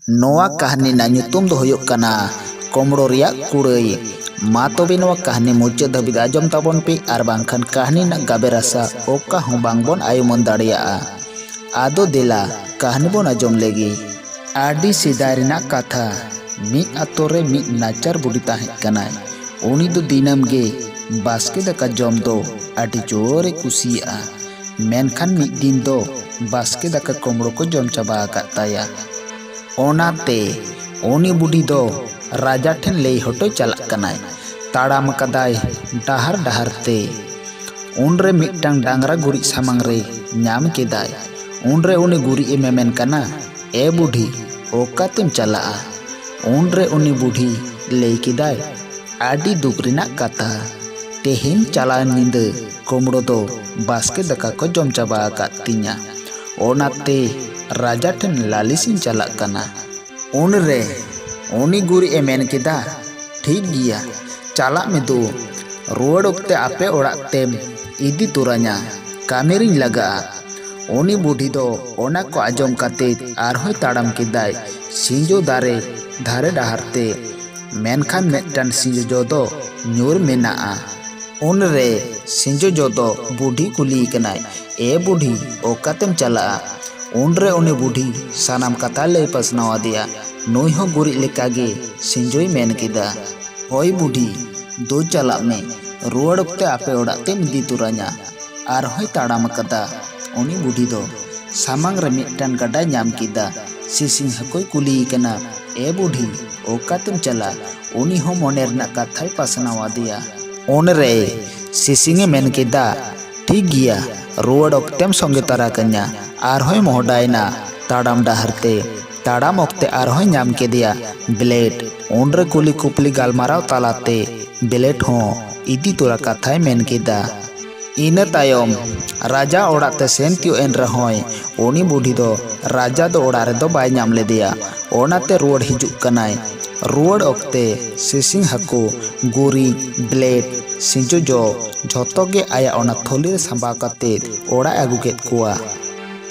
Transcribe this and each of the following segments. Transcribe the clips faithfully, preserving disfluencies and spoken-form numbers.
ᱱᱚᱣᱟ ᱠᱟᱹᱦᱱᱤ ᱨᱮᱱᱟᱜ ᱧᱩᱛᱩᱢ ᱫᱚ ᱦᱩᱭᱩᱜ ᱠᱟᱱᱟ ᱠᱳᱢᱲᱳ ᱨᱮᱭᱟᱜ ᱠᱩᱲᱟᱹᱭ᱾ ᱢᱟ ᱛᱚᱵᱮ ᱱᱚᱣᱟ ᱠᱟᱹᱦᱱᱤ ᱢᱩᱪᱟᱹᱫ ᱫᱷᱟᱹᱵᱤᱡ ᱟᱸᱡᱚᱢ ᱛᱟᱵᱚᱱ ᱯᱮ, ᱟᱨ ᱵᱟᱝᱠᱷᱟᱱ ᱠᱟᱹᱦᱱᱤ ᱨᱮᱱᱟᱜ ᱜᱟᱵᱮ ᱨᱟᱥᱟ ᱚᱠᱟ ᱦᱚᱸ ᱵᱟᱝ ᱵᱚᱱ ᱟᱭᱩᱢᱟᱹᱱ ᱫᱟᱲᱮᱭᱟᱜᱼᱟ᱾ ᱟᱫᱚ ᱫᱮᱞᱟ, ᱠᱟᱹᱦᱱᱤ ᱵᱚᱱ ᱟᱸᱡᱚᱢ ᱞᱮᱜᱮ᱾ ᱟᱹᱰᱤ ᱥᱮᱫᱟᱭ ᱨᱮᱱᱟᱜ ᱠᱟᱛᱷᱟ᱾ ᱢᱤᱫ ᱟᱛᱳ ᱨᱮ ᱢᱤᱫ ᱱᱟᱪᱟᱨ ᱵᱩᱰᱷᱤ ᱛᱟᱦᱮᱸ ᱠᱟᱱᱟᱭ᱾ ᱩᱱᱤ ᱫᱚ ᱫᱤᱱᱟᱹᱢ ᱜᱮ ᱵᱟᱥᱠᱮ ᱫᱟᱠᱟ ᱡᱚᱢ ᱫᱚ ᱟᱹᱰᱤ ᱡᱳᱨᱮ ᱠᱩᱥᱤᱭᱟᱜᱼᱟ᱾ ᱢᱮᱱᱠᱷᱟᱱ ᱢᱤᱫ ᱫᱤᱱ ᱫᱚ ᱵᱟᱥᱠᱮ ᱫᱟᱠᱟ ᱠᱳᱢᱲᱳ ᱠᱚ ᱡᱚᱢ ᱪᱟᱵᱟ ᱟᱠᱟᱫ ᱛᱟᱭᱟ᱾ ᱚᱱᱟᱛᱮ ᱩᱱᱤ ᱵᱩᱰᱷᱤ ᱫᱚ ᱨᱟᱡᱟ ᱴᱷᱮᱱ ᱞᱟᱹᱭ ᱦᱚᱴᱚᱭ ᱪᱟᱞᱟᱜ ᱠᱟᱱᱟᱭ᱾ ᱛᱟᱲᱟᱢ ᱟᱠᱟᱫᱟᱭ ᱰᱟᱦᱟᱨ ᱰᱟᱦᱟᱨ ᱛᱮ᱾ ᱩᱱᱨᱮ ᱢᱤᱫᱴᱟᱝ ᱰᱟᱝᱨᱟ ᱜᱩᱨᱤᱡ ᱥᱟᱢᱟᱝ ᱨᱮ ᱧᱟᱢ ᱠᱮᱫᱟᱭ᱾ ᱩᱱᱨᱮ ᱩᱱᱤ ᱜᱩᱨᱤᱡ ᱮ ᱢᱮᱢᱮᱱ ᱠᱟᱱᱟ, "ᱮ ᱵᱩᱰᱷᱤ, ᱚᱠᱟᱛᱮᱢ ᱪᱟᱞᱟᱜᱼᱟ?" ᱩᱱᱨᱮ ᱩᱱᱤ ᱵᱩᱰᱷᱤ ᱞᱟᱹᱭ ᱠᱮᱫᱟᱭ, "ᱟᱹᱰᱤ ᱫᱩᱠ ᱨᱮᱱᱟᱜ ᱠᱟᱛᱷᱟ, ᱛᱮᱦᱮᱧ ᱪᱟᱞᱟᱣᱮᱱ ᱧᱤᱫᱟᱹ ᱠᱳᱢᱲᱳ ᱫᱚ ᱵᱟᱥᱠᱮ ᱫᱟᱠᱟ ᱠᱚ ᱡᱚᱢ ᱪᱟᱵᱟ ᱟᱠᱟᱫ ᱛᱤᱧᱟ᱾ ᱚᱱᱟᱛᱮ ᱨᱟᱡᱟ ᱴᱷᱮᱱ ᱞᱟᱹᱞᱤᱥ ᱤᱧ ᱪᱟᱞᱟᱜ ᱠᱟᱱᱟ᱾" ᱩᱱᱨᱮ ᱩᱱᱤ ᱜᱩᱨᱤᱡ ᱮ ᱢᱮᱱ ᱠᱮᱫᱟ, "ᱴᱷᱤᱠ ᱜᱮᱭᱟ, ᱪᱟᱞᱟᱜ ᱢᱮ ᱫᱩ᱾ ᱨᱩᱣᱟᱹᱲ ᱚᱠᱛᱮ ᱟᱯᱮ ᱚᱲᱟᱜ ᱛᱮᱢ ᱤᱫᱤ ᱛᱚᱨᱟᱧᱟ, ᱠᱟᱹᱢᱤ ᱨᱤᱧ ᱞᱟᱜᱟᱜᱼᱟ᱾" ᱩᱱᱤ ᱵᱩᱰᱷᱤ ᱫᱚ ᱚᱱᱟ ᱠᱚ ᱟᱸᱡᱚᱢ ᱠᱟᱛᱮ ᱟᱨᱦᱚᱸᱭ ᱛᱟᱲᱟᱢ ᱠᱮᱫᱟᱭ ᱥᱤᱸᱡᱚ ᱫᱟᱨᱮ ᱫᱷᱟᱨᱮ ᱰᱟᱦᱟᱨ ᱛᱮ᱾ ᱢᱮᱱᱠᱷᱟᱱ ᱢᱤᱫᱴᱟᱝ ᱥᱤᱸᱡᱚ ᱡᱚ ᱫᱚ ᱧᱩᱨ ᱢᱮᱱᱟᱜᱼᱟ᱾ ᱩᱱᱨᱮ ᱥᱤᱸᱡᱚ ᱡᱚ ᱫᱚ ᱵᱩᱰᱷᱤ ᱠᱩᱞᱤᱭᱮ ᱠᱟᱱᱟᱭ, "ᱮ ᱵᱩᱰᱷᱤ, ᱚᱠᱟᱛᱮᱢ ᱪᱟᱞᱟᱜᱼᱟ?" ᱩᱱᱨᱮ ᱩᱱᱤ ᱵᱩᱰᱷᱤ ᱥᱟᱱᱟᱢ ᱠᱟᱛᱷᱟ ᱞᱟᱹᱭ ᱯᱟᱥᱱᱟᱣ ᱟᱫᱮᱭᱟ᱾ ᱱᱩᱭ ᱦᱚᱸ ᱜᱩᱨᱤᱡ ᱞᱮᱠᱟᱜᱮ ᱥᱤᱸᱡᱚᱭ ᱢᱮᱱ ᱠᱮᱫᱟ, "ᱦᱳᱭ ᱵᱩᱰᱷᱤ, ᱫᱩ ᱪᱟᱞᱟᱜ ᱢᱮ, ᱨᱩᱣᱟᱹᱲ ᱚᱠᱛᱮ ᱟᱯᱮ ᱚᱲᱟᱜ ᱛᱮᱢ ᱤᱫᱤ ᱛᱚᱨᱟᱧᱟ᱾" ᱟᱨᱦᱚᱸᱭ ᱛᱟᱲᱟᱢ ᱟᱠᱟᱫᱟ᱾ ᱩᱱᱤ ᱵᱩᱰᱷᱤ ᱫᱚ ᱥᱟᱢᱟᱝ ᱨᱮ ᱢᱤᱫᱴᱟᱝ ᱜᱟᱰᱟᱭ ᱧᱟᱢ ᱠᱮᱫᱟ᱾ ᱥᱤᱥᱤᱝ ᱦᱟᱹᱠᱩᱭ ᱠᱩᱞᱤᱭᱮ ᱠᱟᱱᱟ, "ᱮ ᱵᱩᱰᱷᱤ, ᱚᱠᱟᱛᱮᱢ ᱪᱟᱞᱟᱜ?" ᱩᱱᱤ ᱦᱚᱸ ᱢᱚᱱᱮ ᱨᱮᱱᱟᱜ ᱠᱟᱛᱷᱟᱭ ᱯᱟᱥᱱᱟᱣ ᱟᱫᱮᱭᱟ᱾ ᱩᱱᱨᱮ ᱥᱤᱥᱤᱝ ᱮ ᱢᱮᱱ ᱠᱮᱫᱟ, "ᱴᱷᱤᱠ ᱜᱮᱭᱟ, ᱨᱩᱣᱟᱹᱲ ᱚᱠᱛᱮᱢ ᱥᱚᱸᱜᱮ ᱛᱟᱨᱟ ᱠᱟᱹᱧᱟ᱾" ᱟᱨᱦᱚᱸᱭ ᱢᱚᱦᱰᱟᱭᱮᱱᱟ ᱛᱟᱲᱟᱢ ᱰᱟᱦᱟᱨ ᱛᱮ᱾ ᱛᱟᱲᱟᱢ ᱚᱠᱛᱮ ᱟᱨᱦᱚᱸᱭ ᱧᱟᱢ ᱠᱮᱫᱮᱭᱟ ᱵᱞᱮᱰ᱾ ᱩᱱᱨᱮ ᱠᱩᱞᱤ ᱠᱩᱯᱞᱤ ᱜᱟᱞᱢᱟᱨᱟᱣ ᱛᱟᱞᱟᱛᱮ ᱵᱞᱮᱰ ᱦᱚᱸ ᱤᱫᱤ ᱛᱚᱨᱟ ᱠᱟᱛᱷᱟᱭ ᱢᱮᱱ ᱠᱮᱫᱟ᱾ ᱤᱱᱟᱹ ᱛᱟᱭᱚᱢ ᱨᱟᱡᱟ ᱚᱲᱟᱜ ᱛᱮ ᱥᱮᱱ ᱛᱤᱭᱳᱜ ᱮᱱ ᱨᱮᱦᱚᱸᱭ, ᱩᱱᱤ ᱵᱩᱰᱷᱤ ᱫᱚ ᱨᱟᱡᱟ ᱫᱚ ᱚᱲᱟᱜ ᱨᱮᱫᱚ ᱵᱟᱭ ᱧᱟᱢ ᱞᱮᱫᱮᱭᱟ᱾ ᱚᱱᱟᱛᱮ ᱨᱩᱣᱟᱹᱲ ᱦᱤᱡᱩᱜ ᱠᱟᱱᱟᱭ᱾ ᱨᱩᱣᱟᱹᱲ ᱚᱠᱛᱮ ᱥᱤᱥᱤᱝ ᱦᱟᱹᱠᱩ, ᱜᱩᱨᱤᱡ, ᱵᱞᱮᱰ, ᱥᱤᱸᱡᱚ ᱡᱚ ᱡᱷᱚᱛᱚ ᱜᱮ ᱟᱭᱟᱜ ᱚᱱᱟ ᱛᱷᱚᱞᱤ ᱨᱮ ᱥᱟᱸᱵᱟᱣ ᱠᱟᱛᱮ ᱚᱲᱟᱜ ᱮ ᱟᱹᱜᱩ ᱠᱮᱫ ᱠᱚᱣᱟ᱾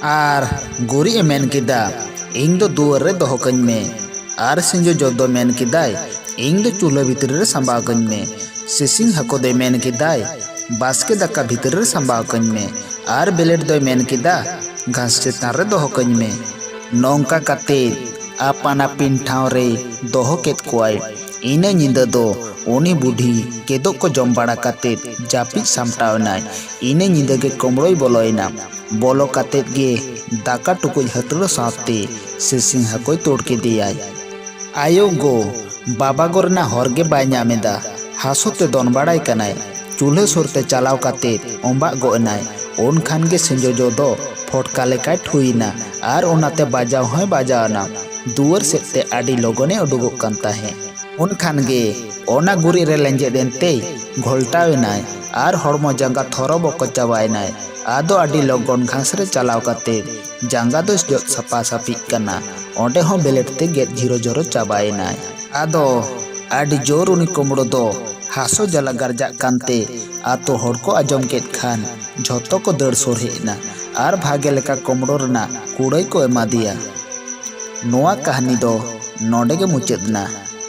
ᱟᱨ ᱜᱩᱨᱤᱡ ᱮ ᱢᱮᱱ ᱠᱮᱫᱟ, ᱤᱧ ᱫᱚ ᱫᱩᱣᱟᱹᱨ ᱨᱮ ᱫᱚᱦᱚ ᱠᱟᱹᱧ ᱢᱮ᱾ ᱟᱨ ᱥᱤᱸᱡᱳ ᱡᱚ ᱫᱚ ᱢᱮᱱ ᱠᱮᱫᱟᱭ, ᱤᱧ ᱫᱚ ᱪᱩᱞᱦᱟᱹ ᱵᱷᱤᱛᱨᱤ ᱨᱮ ᱥᱟᱢᱵᱟᱣ ᱠᱟᱹᱧ ᱢᱮ᱾ ᱥᱤᱥᱤᱝ ᱦᱟᱹᱠᱩ ᱫᱚᱭ ᱢᱮᱱ ᱠᱮᱫᱟᱭ, ᱵᱟᱥᱠᱮ ᱫᱟᱠᱟ ᱵᱷᱤᱛᱨᱤ ᱨᱮ ᱥᱟᱢᱵᱟᱣ ᱠᱟᱹᱧ ᱢᱮ᱾ ᱟᱨ ᱵᱮᱞᱮᱴ ᱫᱚᱭ ᱢᱮᱱ ᱠᱮᱫᱟ, ᱜᱷᱟᱥ ᱪᱮᱛᱟᱱ ᱨᱮ ᱫᱚᱦᱚ ᱠᱟᱹᱧ ᱢᱮ᱾ ᱱᱚᱝᱠᱟ ᱠᱟᱛᱮ ᱟᱯᱟᱱ ᱟᱹᱯᱤᱱ ᱴᱷᱟᱶ ᱨᱮ ᱫᱚᱦᱚ ᱠᱮᱫ ᱠᱚᱣᱟᱭ᱾ ᱤᱱᱟᱹ ᱧᱤᱫᱟᱹ ᱫᱚ ᱩᱱᱤ ᱵᱩᱰᱷᱤ ᱠᱮᱫᱳᱜ ᱠᱚ ᱡᱚᱢ ᱵᱟᱲᱟ ᱠᱟᱛᱮ ᱡᱟᱹᱯᱤᱫ ᱥᱟᱢᱴᱟᱣ ᱮᱱᱟᱭ᱾ ᱤᱱᱟᱹ ᱧᱤᱫᱟᱹ ᱜᱮ ᱠᱳᱢᱵᱽᱲᱳᱭ ᱵᱚᱞᱚᱭᱮᱱᱟ᱾ ᱵᱚᱞᱚ ᱠᱟᱛᱮ ᱜᱮ ᱫᱟᱠᱟ ᱴᱩᱠᱩᱡ ᱦᱟᱹᱛᱲᱟᱹᱣ ᱥᱟᱶᱛᱮ ᱥᱤᱥᱤᱝ ᱦᱟᱹᱠᱩᱭ ᱛᱩᱲ ᱠᱮᱫᱮᱭᱟᱭ᱾ ᱟᱭᱳ ᱜᱳ, ᱵᱟᱵᱟ ᱜᱳ ᱨᱮᱱᱟᱜ ᱦᱚᱨ ᱜᱮ ᱵᱟᱭ ᱧᱟᱢ ᱮᱫᱟ᱾ ᱦᱟᱥᱳ ᱛᱮ ᱫᱚᱱ ᱵᱟᱲᱟᱭ ᱠᱟᱱᱟᱭ᱾ ᱪᱩᱞᱦᱟᱹ ᱥᱩᱨ ᱛᱮ ᱪᱟᱞᱟᱣ ᱠᱟᱛᱮ ᱚᱸᱵᱟᱜ ᱜᱚᱜ ᱮᱱᱟᱭ᱾ ᱩᱱ ᱠᱷᱟᱱ ᱜᱮ ᱥᱤᱸᱡᱳ ᱡᱚ ᱫᱚ ᱯᱷᱚᱴᱠᱟ ᱞᱮᱠᱟᱭ ᱴᱷᱩᱭ ᱮᱱᱟ ᱟᱨ ᱚᱱᱟᱛᱮ ᱵᱟᱡᱟᱣ ᱦᱚᱸᱭ ᱵᱟᱡᱟᱣ ᱮᱱᱟ᱾ ᱫᱩᱣᱟᱹᱨ ᱥᱮᱫ ᱛᱮ ᱟᱹᱰᱤ ᱞᱚᱜᱚᱱᱮ ᱩᱰᱩᱠᱚᱜ ᱠᱟᱱ ᱛᱟᱦᱮᱸᱫ᱾ ᱩᱱ ᱠᱷᱟᱱ ᱜᱮ ᱚᱱᱟ ᱜᱩᱨᱤᱡ ᱨᱮ ᱞᱮᱸᱡᱮᱫ ᱮᱱᱛᱮᱭ ᱜᱷᱚᱞᱴᱟᱣ ᱮᱱᱟᱭ ᱟᱨ ᱦᱚᱲᱢᱚ ᱡᱟᱸᱜᱟ ᱛᱷᱚᱨᱚ ᱵᱚᱠᱚ ᱪᱟᱵᱟᱭᱮᱱᱟᱭ᱾ ᱟᱫᱚ ᱟᱹᱰᱤ ᱞᱚᱜᱚᱱ ᱜᱷᱟᱥ ᱨᱮ ᱪᱟᱞᱟᱣ ᱠᱟᱛᱮ ᱡᱟᱸᱜᱟ ᱫᱚᱭ ᱡᱚᱫ ᱥᱟᱯᱷᱟ ᱥᱟᱹᱯᱷᱤᱜ ᱠᱟᱱᱟ᱾ ᱚᱸᱰᱮ ᱦᱚᱸ ᱵᱮᱞᱮᱴ ᱛᱮ ᱜᱮᱫ ᱡᱷᱤᱨᱚ ᱡᱷᱚᱨᱚ ᱪᱟᱵᱟᱭᱮᱱᱟᱭ᱾ ᱟᱫᱚ ᱟᱹᱰᱤ ᱡᱳᱨ ᱩᱱᱤ ᱠᱳᱢᱵᱽᱲᱳ ᱫᱚ ᱦᱟᱥᱳ ᱡᱟᱞᱟ ᱜᱟᱨᱡᱟᱜ ᱠᱟᱱᱛᱮ ᱟᱛᱳ ᱦᱚᱲ ᱠᱚ ᱟᱸᱡᱚᱢ ᱠᱮᱫ ᱠᱷᱟᱱ ᱡᱷᱚᱛᱚ ᱠᱚ ᱫᱟᱹᱲ ᱥᱩᱨ ᱦᱮᱡ ᱮᱱᱟ ᱟᱨ ᱵᱷᱟᱜᱮ ᱞᱮᱠᱟ ᱠᱳᱢᱵᱽᱲᱳ ᱨᱮᱱᱟᱜ ᱠᱩᱲᱟᱹᱭ ᱠᱚ ᱮᱢᱟᱫᱮᱭᱟ᱾ ᱱᱚᱣᱟ ᱠᱟᱹᱦᱱᱤ ᱫᱚ ᱱᱚᱰᱮ ᱜᱮ ᱢᱩᱪᱟᱹᱫ ᱮᱱᱟ᱾